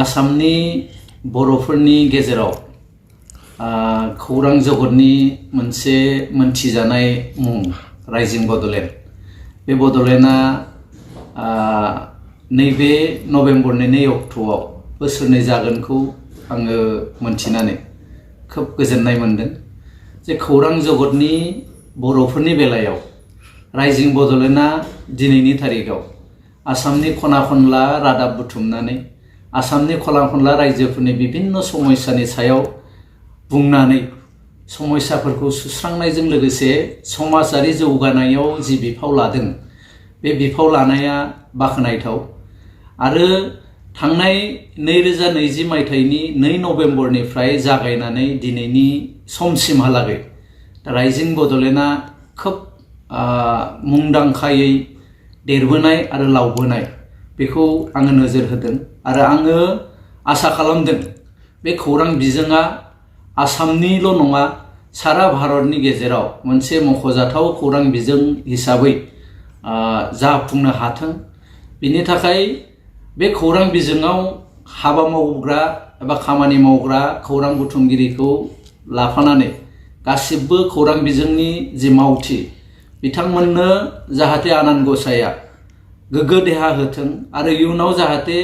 आसामनि बर'फोरनि गेजेराव खौरां जगतनि मोनसे मोनथिजानाय मुं राइजिं बड'लेण्ड। बे बड'लेण्डआ नैबे नभेम्बरनि 2 अक्ट'आव बोसोरनै जागोनखौ आङो मोनथिनानै खोब गोजोननाय मोनदों जे खौरां जगतनि बर'फोरनि बेलायाव राइजिं बड'लेण्डआ दिनैनि तारिखाव आसामनि खना खनला रादाब बुथुमनानै आसामनि खना खनला रायजोफोरनि बिभिन्न समस्यानि सायाव बुंनानै समस्याफोरखौ सुस्रांनायजों लोगोसे समाजारि जौगानायाव जि बिफाव लादों बे बिफाव लानाया बाख्नायथाव। आरो थांनाय 2020 मायथाइनि 2 नभेम्बरनिफ्राय जागायनानै दिनैनि समसिमहालागै राइजिं बड'लेण्डआ खोब मुंदांखायै देरबोनाय आरो लावबोनाय बेखौ आङो नोजोर होदों। आरो आङो आसा खालामदों बे खौरां बिजोङा आसामनिल' नङा सारा भारतनि गेजेराव मोनसे मख'जाथाव खौरां बिजों हिसाबै जाफुंनो हाथों। बिनि थाखाय बे खौरां बिजोङाव हाबा मावग्रा एबा खामानि मावग्रा खौरां बुथुमगिरिखौ लाफानानै गासिबो खौरां बिजोंनि जि मावथि बिथांमोननो जाहाथे आनान गसाइया गोग्गो देहा होथों आरो इयुनाव जाहाथे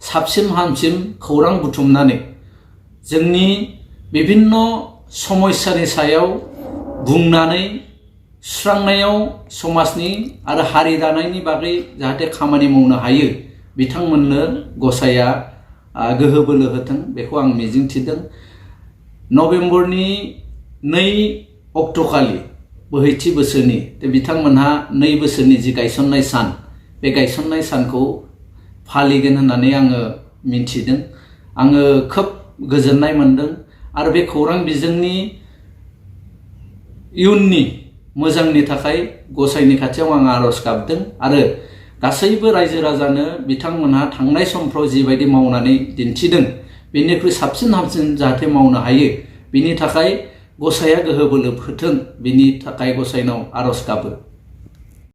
साबसिन हामसिन खौरां बुथुमनानै जोंनि बिभिन्न समस्यानि सायाव बुंनानै सुस्रांनायाव समाजनि आरो हारि दानायनि बागै जाहाथे खामानि मावनो हायो बिथांमोननो गसाइया गोहो बोलो होथों बेखौ आं मिजिंथिदों। नभेम्बरनि 2 अक्ट'खालि बोहैथि बोसोरनि बिथांमोनहा 2 बोसोरनि जि गायसननाय सान बे गायसननाय सानखौ फालिगोन होननानै आङो मिन्थिदों। आङो खोब गोजोननाय मोनदों आरो बे खौरां बिजोंनि इयुननि मोजांनि थाखाय गसाइनि खाथियाव आं आर'ज गाबदों आरो गासैबो रायजो राजानो बिथांमोनहा थांनाय समफ्राव जिबायदि मावनानै दिन्थिदों बेनिख्रुइ साबसिन हामसिन जाहाथे मावनो हायो बिनि थाखाय गसाइया गोहो बोलो होथों बिनि थाखाय गसाइनाव आर'ज गाबो।